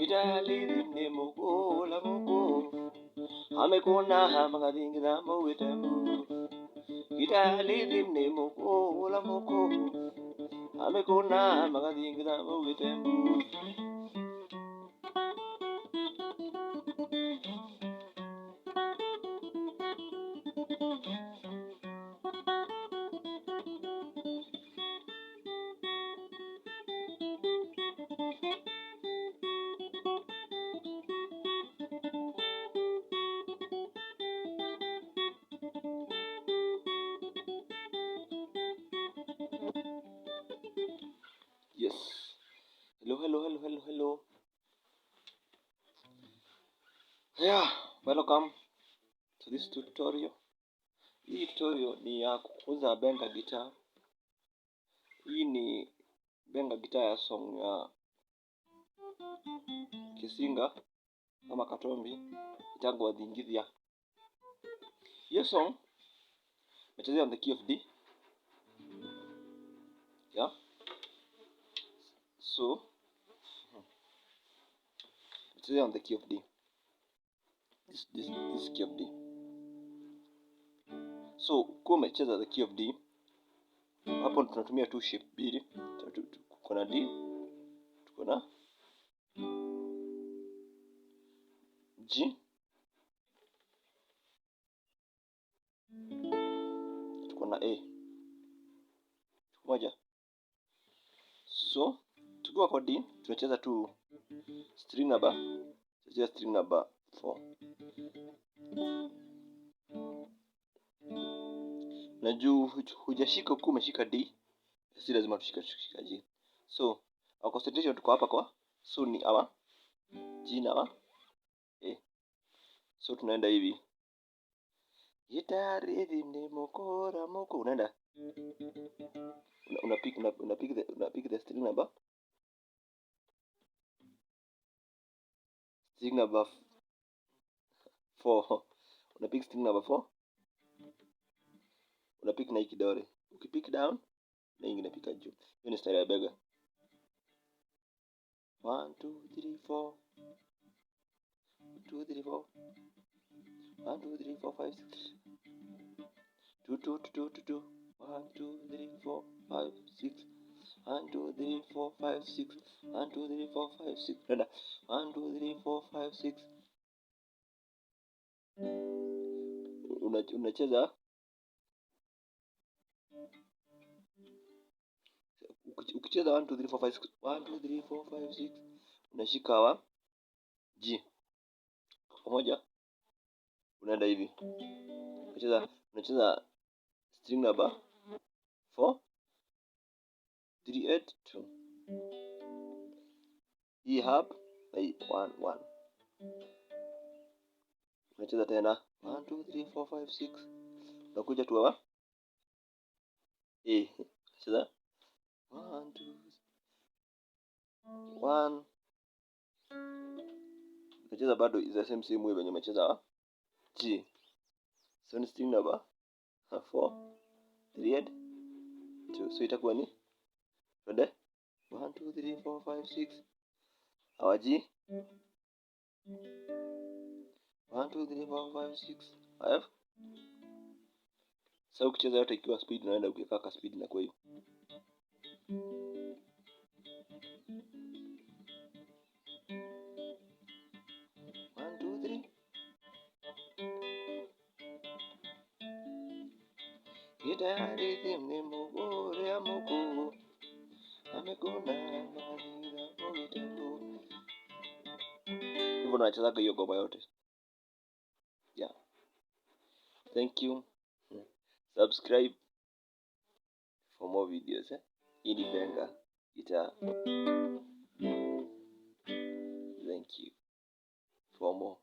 Italithi mukula muku amekuna makathingira muwitembu. Italithi mukula muku amekuna makathingira muwitembu. Yes. Hello, hello, hello, hello, hello. Yeah, welcome to this tutorial. Hii tutorial ni ya kukuza benga guitar. Hii ni benga guitar ya song ya Kisinga ama Katombi itangwa Thingithia. Hiyo song imechezea on the key of D. Yeah. So, imechezea on the key of D. This key of D. So, ukiwa umecheza the key of D, hapo tunatumia tu shape mbili. Tuko na D, tuko na G, tuko na A. Moja. So, tukiwa kwa D, tunacheza tu string number, tunacheza string number 4. Na juu hujashika huku umeshika D, si lazima tushike tushika G. So, our concentration tuko hapa kwa, so ni our G na our A. So tunaenda hivi. Gitari ni mokora moko, unaenda una pick the string number 4. Una pick string number 4, una pick na hii kidole, ukipick down na hii inapika juu. Hiyo ni style ya bega. 1 2 3 4 2 3 4 1 2 3 4 5 6 2 2 2 2 2 1 2 3 4 5 6 1 2 3 4 5 6 1 2 3 4 5 6. Nenda 1 2 3 4 5 6. Unacheza ukicheza 1 2 3 4 5 6 1 2 3 4 5 6, unashika wa G pamoja, unaenda hivi, unacheza string number 4 3 8 2, hii hapa na hii 1 1. Unacheza tena 1 2 3 4 5 6, unakuja tu hapa A, unacheza 1 2 1, unacheza bado is the same way venye umecheza G. So ni string number 4 3 8 2. So itakuwa ni twende 1 2 3 4 5 6, our G, 1 2 3 4 5 6 5. Sasa ukicheza yote ikiwa speed, unaenda ukiweka ka speed na kwa hiyo 1 2 3. Gitari ni mugore amuku amekuna mathira mugitembu. Hivyo nachezaga hiyo ngoma yote. Yeah. Thank you. Subscribe for more videos. Eh? Hii ni benga guitar. Thank you for more.